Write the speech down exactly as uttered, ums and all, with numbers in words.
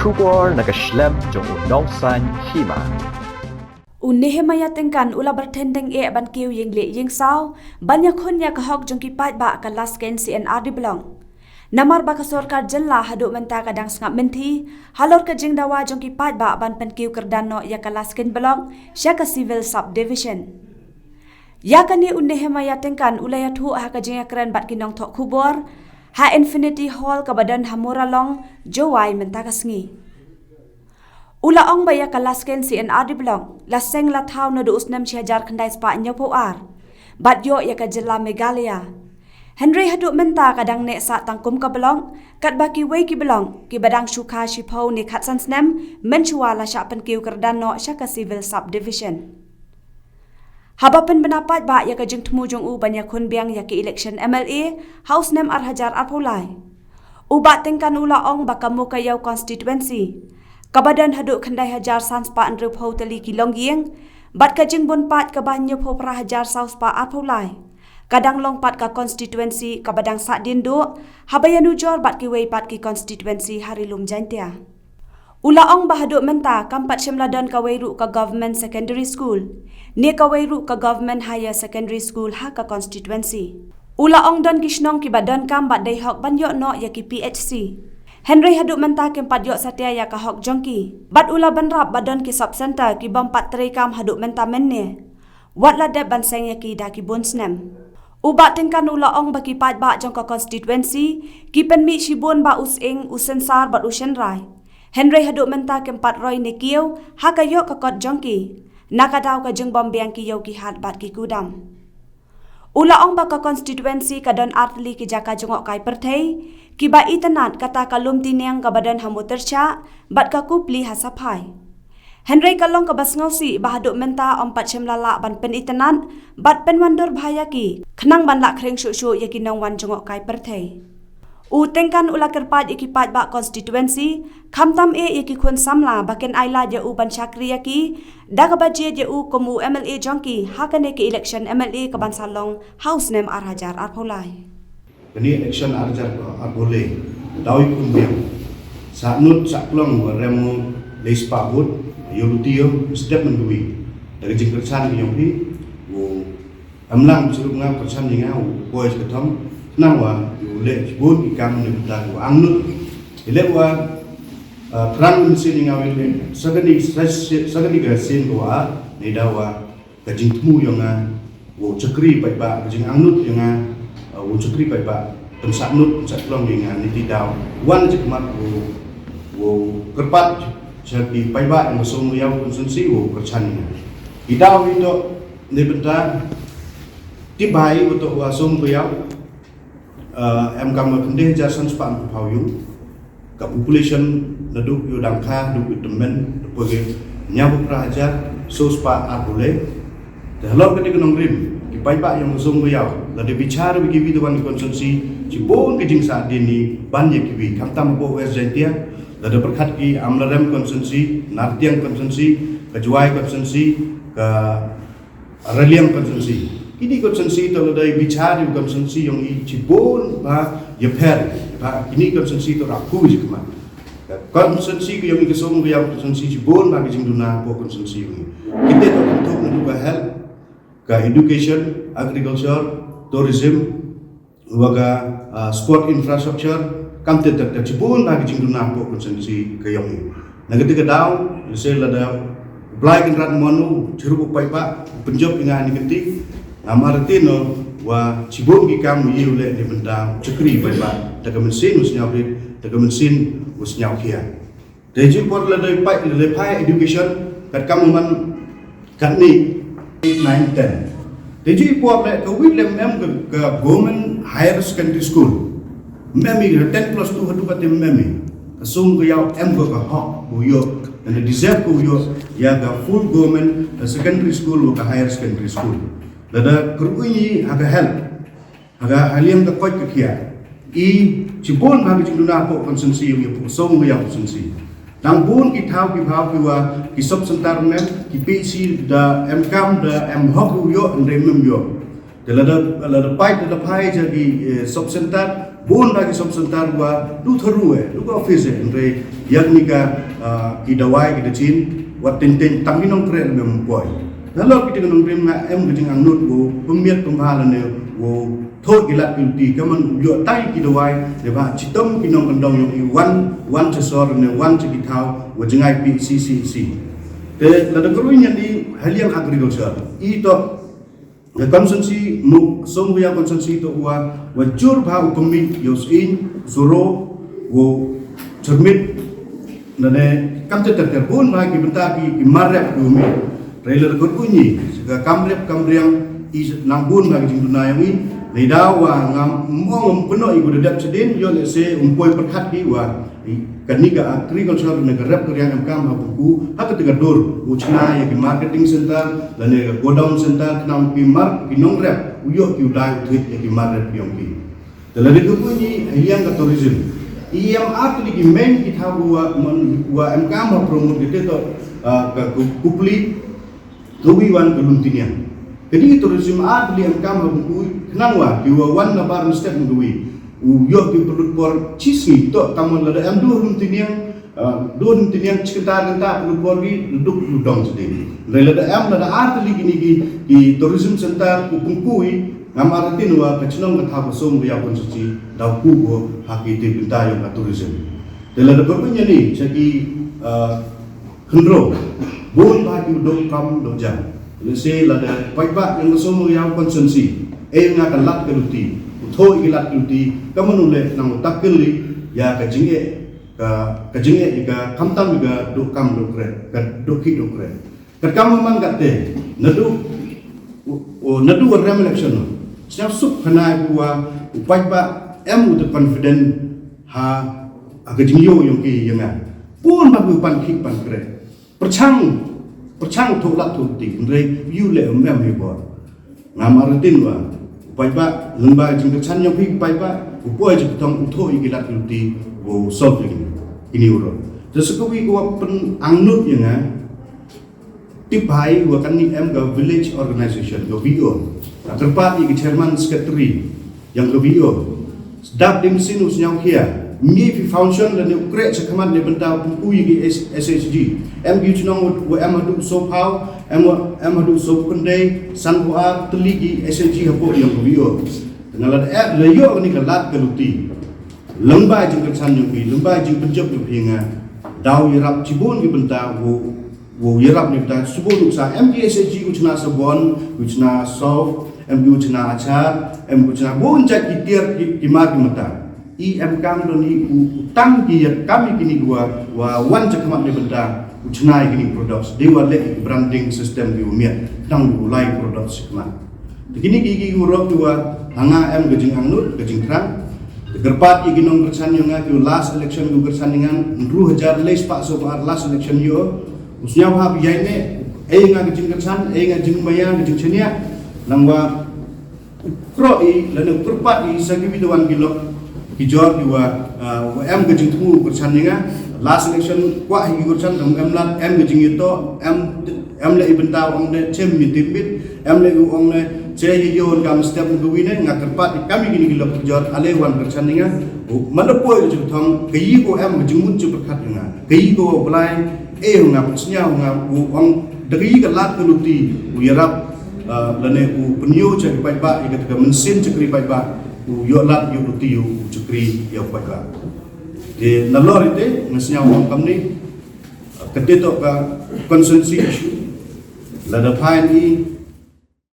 Khubor na ka shlem jong u Nongsaiñ Hima. U Nehemiah Tyngkan u la byrthen deng eh ban kiew ïing lieh ïing saw ban ïakhun ïa ka hok jong ki paidbah ka Laskein C and R D Block. Namar ba ka sorkar jylla haduh mynta ka dang sngap mynthi halor ka jingdawa jong ki paidbah ban pynkiew kyrdan noh ïa ka Laskein Block sha ka Civil Subdivision. Ïa kane u Nehemiah Tyngkan u la ïathuh ha ka jingïakren bad ki nongthoh khubor ha Infinity Hall kaba don ha Muralong, Jowai mynta ka sngi. U la ong ba ïa ka Laskein C and R D Block la seng la thaw naduh u snem shi hajar khyndai spah hynñiewphew ar bad ïoh ïa ka jylla Meghalaya. Hynrei haduh mynta ka dang neh sah tang kum ka block katba kiwei ki block kiba dang shu kha shiphew ne khatsan snem mynshuwa la shah pynkiew kyrdan noh sha ka Civil Subdivision. Haba pynbna paidbah ïa ka jingthmu jong u ban ïakhun biang ïa ka election M L A ha u snem ar hajar arphew lai, u Bah Tyngkan u la ong ba ka Mowkaiaw constituency kaba don haduh khyndai hajar san spah hynriewphew tylli ki longïing bad ka jingbun paid kaba hynñiewphew phra hajar saw spah arphew lai ka dang long pat ka constituency kaba dang sahdien duh haba ïanujor bad kiwei pat ki constituency ha Ri Lum Jaiñtia. U la ong ba haduh mynta kam pat shym la don kawei ruh ka Government Secondary School ne kawei ruh ka Government Higher Secondary School ha ka constituency. U la ong don ki shnong kiba donkam bad dei hok ban ïoh noh ïa ki P H C, hynrei haduh mynta kim pat ïoh satia ïa ka hok jong ki. Bad u la bynrap ba don ki sub centre ki bym pat treikam haduh mynta mynne, wat la dep ban seng ïa ki da ki bun snem. U Bah Tyngkan u la ong ba ki paidbah jong ka constituency ki pynmih shibun ba u sying, u synsar bad u shynrai, hynrei haduh mynta kim pat roi ne kiew ha ka ïoh ka kot jong ki na ka daw ka jingbym biang ki ïew ki hat bad ki kudam. U la ong ba ka constituency ka don artylli ki jaka jngohkai pyrthei kiba itynnad, kata ka Lumtiniang kaba don ha Mutyrshah bad ka Kupli ha Saphai. Hynrei ka long kaba sngewsih ba haduh mynta ym pat shym la lah ban pynitynnad bad pynwandur bha ïa ki khnang ban lah khring shuh shuh ïa ki nongwan jngohkai pyrthei. U Tyngkan u la kyrpad ïa ki paidbah constituency, khamtam eh ïa ki khun samla, ba kin ai lad ïa u ban shakri ïa ki da kaba jied ïa u kum u M L A jong ki ha kane ka election M L A kaban sa long ha u snem ar hajar arphew lai. Kane election ar hajar arphew lai, daw ïakhun biang. Sahnud sahklong, wa rem u lei spah vote, ïoh luti ïoh, step mynta wi. Da ka jingkyrshan ka jong phi, u Em lang shuh ruh nga, kyrshan ïa nga u poi sha ka thong. Khnang wa u leh shibun ki kam na ka bynta u angnud. I leh wa, ah, thrang mynsiem ïa nga, u leh sa kane, sa, sa kane ka sien ka wa, ne da wa ka jingthmu ïa nga, u shakri paidbah, ka jingangnud ïa nga, ah, u shakri paidbah. Pynsahnud pynsahklong ïa nga, ne ti daw wan sha khmat u, u kyrpad sha ki paidbah ïa nga Sumkwiaw constituency, u kyrshan ïa nga. I daw ito ne bynta Tibai uto wa Sumkwiaw, eh, em kam khyndai hajar san spah hynñiewphew ïing. Ka population naduh ïa u Dangkha haduh ïa u Tymmen, da poi hynñiewphew phra hajar saw spah arphew lai. Te halor kane ka nongrim, ki paidbah ïa nga Sumkwiaw, lada bichar ïa kiwei de wan ki constituency, shibun ki jingsahdien ban ïa kiwei, khamtam hapoh West Jaintia, lada pyrkhat ki Amlarem constituency, Nartiang constituency, ka Jowai constituency, ka Raliang constituency. Kine constituency te lada bichar ïa constituency ïong i shibun bha ïapher. Bha kine constituency te rakhu ïa khmat. Constituency ka ïong i ka Sumkwiaw constituency shibun bha ka jingduna hapoh constituency ïong i. Kite te kynthup naduh ka health, ka education, agriculture, tourism, wa ka, ah, sport infrastructure, kam te te te shibun bha ka jingduna hapoh constituency ka ïong i. Na kata ka daw, lehse lada Blai Kynrad Mon u, chirup u paidbah, pynjop ïa nga ha kane ka kti, ngam artatien noh wa shibun ki kam u ïa u leh ne bynta u shakri paidbah, da ka mynsiem u sñiawbit, da ka mynsiem u sñiawkhia. Te ju por lada peit, lada peit education, katkam u man katne, eight, nine, ten. Te ju por leh kawei leh em ka, ka government higher secondary school. Em i ten plus two haduh katte em i. Ka Sumkwiaw em ka, ka hok u ïoh, lane deserve u ïoh ïa ka full government secondary school wa ka higher secondary school. Lada kyrkhu ïa ha ka health, ha ka, ha liang ka koit ka khiah, i shibun ha ka jingduna hapoh constituency, ïa hapoh Sumkwiaw constituency. Tang bun ki thaw ki phaw ki wa ki sub centre em, ki P H C da em kam da em hok u ïoh, hynrei em ïoh. Te lada, lada peit, lada peit ja ki, eh, sub centre, Bun ba ki sub center wa du tharu eh, du ka office eh, hynrei ïa kane ka, ah, ki dawai ki da chin, wat teng teng tang ki nongtrei lem poi. Nalor kita ki nongtrei nga em ka jingangnud wow pynmiat pynbha lane wow thoh ki lad ki luti, ka man ïoh tai ki dawai, ne ba chitom ki nongkyndong ïong i wan, wan cha sor ne wan cha ki thaw wa jngai P C C C. Te lada ka ruh nyan i ha liang agriculture, i to ka constituency, Muk Sumriang constituency to wa, wa jur bha u pynmih ïa u sying, suro, wow chyrmit, nane kam ter ter ter bun bha ki bynta ki, ki mar rep ki u mih. Hynrei lada ka ruh nyi, ka kam rep kam riang, i nang bun bha ki jingduna ïong i, nai daw wa ngam mong ym pynnoh i ku da dep chadien, ïoh lehse um poi pyrkhat ki wa, i, kane ka agriculture ne ka rep ka riang em kam ha Pengku, ha kata ka dur, u chna ïa ki marketing center, lane ka godown center, khnang ki mar, ki nongrep, u ïoh ki u dai u thuid ïa ki mar rep ïong ki. Te lada ka ruh nyi, ha liang ka tourism. I em ar tylli ki main ki thaw wa, man, wa em kam ha promote kata to, ah, ka ku-, Kupli, ka wi wan ka Lumtiniang. Kane ka tourism ar tylli em kam ha Pengku, khnang wa, ki wa wan na bar mynstep ka wi. U ïoh ki pynlut por chi sngi, to, tang man lada em du ha Lumtiniang, ah, du ha Lumtiniang chi kynta kynta pynlut por ki, duk lu dong chadien. Hynrei lada em lada ar tylli kine ki, ki tourism center, u Pengku, ngam artatien wa, ka chnong ka thaw ka Sumriang constituency, daw ku ko, ha ki te bynta ïong ka tourism. Te lada ka ruh nyan i, cha ki, ah, khynroo, bun bha ki u duk kam duk jam. Lehse lada paidbah ïong ka Sumriang constituency, eh nga ka lad ka luti, u thoh i ka lad ka luti, ka man u leh nang u takil i, ïa ka jingeh, ka, ka jingeh i ka khamtam i ka duk kam duk kret, ka duk khih duk kret. Katkam man katte, naduh, u, u, naduh wa rem election, sñiaw suk khana i ku wa, u paidbah, em u te confident, ha, ha ka jingïoh ïong ki ïong nga. Bun bha ki u pan khih pan kret. Pyrchang, pyrchang thoh lad thoh luti, hynrei ïoh leh um em hi bor. Ngam artatien wa, u paidbah, lyngba jingkyrchan ïong phi paidbah, u poi jingkyrtong u thoh ïa ki lad ki luti, u solve ïa kine, kine u rot. Te sa kawi ka wa pynangnud ïa nga, tip bha i wa kane em ka village organization, ka V O. Nga kyrpad ïa ki chairman secretary, ïong ka V O. Dap dei mynsiem u sñiaw khia. Mih phi function lane u kreh cha khmat ne bynta u pynku ïa ki S-, S H G. Em ki u chnong wa em haduh soo phaw, em wa, em haduh soo khyndai, san phaw ar tylli ki S H G hapoh ïong ka V O. Nga la da eh, la ïoh kane ka lad ka luti. Lyngba jingkyrchan ïong phi, lyngba jingpynjop ïong phi nga. Daw ïarap chibun ki bynta u Wow ïarap ne bynta, shu bun nuksa, em ki S H G u chna sabon, u chna soap, em ki u chna achar, em ki u chna bun jait ki tiar ki, ki mar ki mynta. I em kam don i u, u tang ki ïa kam i kini ki wa, wa wan cha khmat ne bynta, u chna i kini products, dei wa leh i branding system ki u miat, khnang u lai products cha khmat. Te kini ki, ki, ki u rok ki wa, ha nga em ka jingangnud, ka jingthrang. Te kyrpad ïa ki nongkyrchan ïong nga ki u last election ki u kyrchan ïa nga, hynriew hajar lai spah saw phaw ar last election ïoh. U sñiaw hap ïa ne, ei nga ka jingkyrchan, ei nga jingmaïa, ka jingchaniah. Nang wa, u kroh i, lane u kyrpad i, sa ki wi da wan ki lok, ki jor ki wa, ah, wa em ka jingthmu u kyrchan ïa nga. Last election, kwah hi ki kyrchan, kam em lad, em ka jingïatoh, em, em leh i bynta ong ne, chem mi tip bit, em leh u ong ne, che ïa ïoh kam step ka wi ne, nga kyrpad i kam i kini ki lok ki jor, ale wan kyrchan ïa nga. U, man da poi ka jingthong, ka yi ko em, ka jingmut jingpyrkhat ïa nga. Ka yi ko Blai, eh, nga pynsñiaw nga, u ong, da ka yi ka lad ka luti, u ïarap, ah, lane u pynïoh cha ki paidbah, ïa kata ka mynsiem chakri paidbah, u ïoh lad ïoh luti, u chakri ïa u paidbah. Te nalor ite, nga sñiaw ong kamni, kate to ka constituency issue, lada phain i,